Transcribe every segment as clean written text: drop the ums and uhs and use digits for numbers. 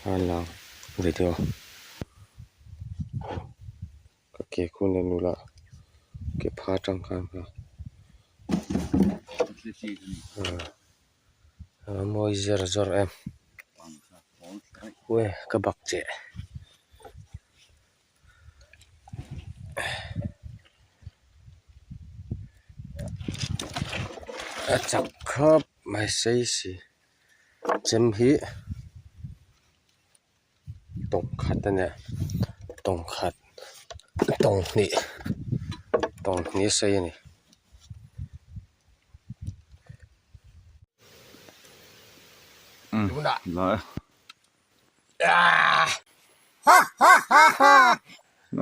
A lang video ka ke khu nen ula ke pha atang khan kha a mawi zer zawr em uai ka bak cheh. A chak khawp mai sei si chem hi tawng khat a nia tawng khat tawng hnih tawng hnih a sei a ni.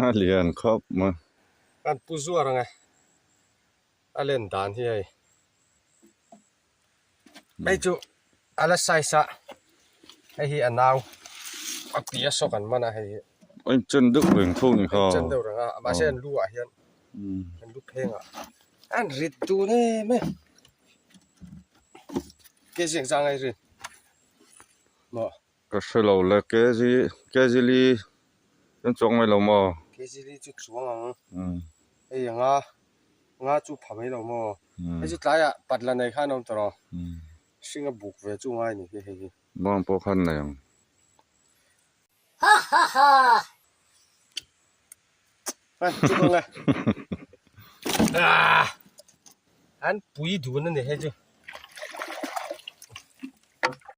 A lian khawp mai. Kan pu zuar ang e. A len dan hi hei. Hei chu a la size a hei hi a nau a pi a sawk an man a hei hi. A inchen deuh reng tho ni kha. A inchen deuh reng a mahse an lu ah hian an lu pheng ah an rit dun em em. Ke ziak zang a i rin. Maw? Ka hre lo le, KG KG li chuan chuang mai lo maw? KG li chu chuang ang. Hei anga nga chu pha mai lo maw? Hei chu tlaiah patla nei khan a awm tawh rawh. Hringa buk ve chu ngai ni hi hei hi. Bang pawh khan nei ang. Ha ha ha! An chuk ang e. Ah! An pui dun a ni hei chu.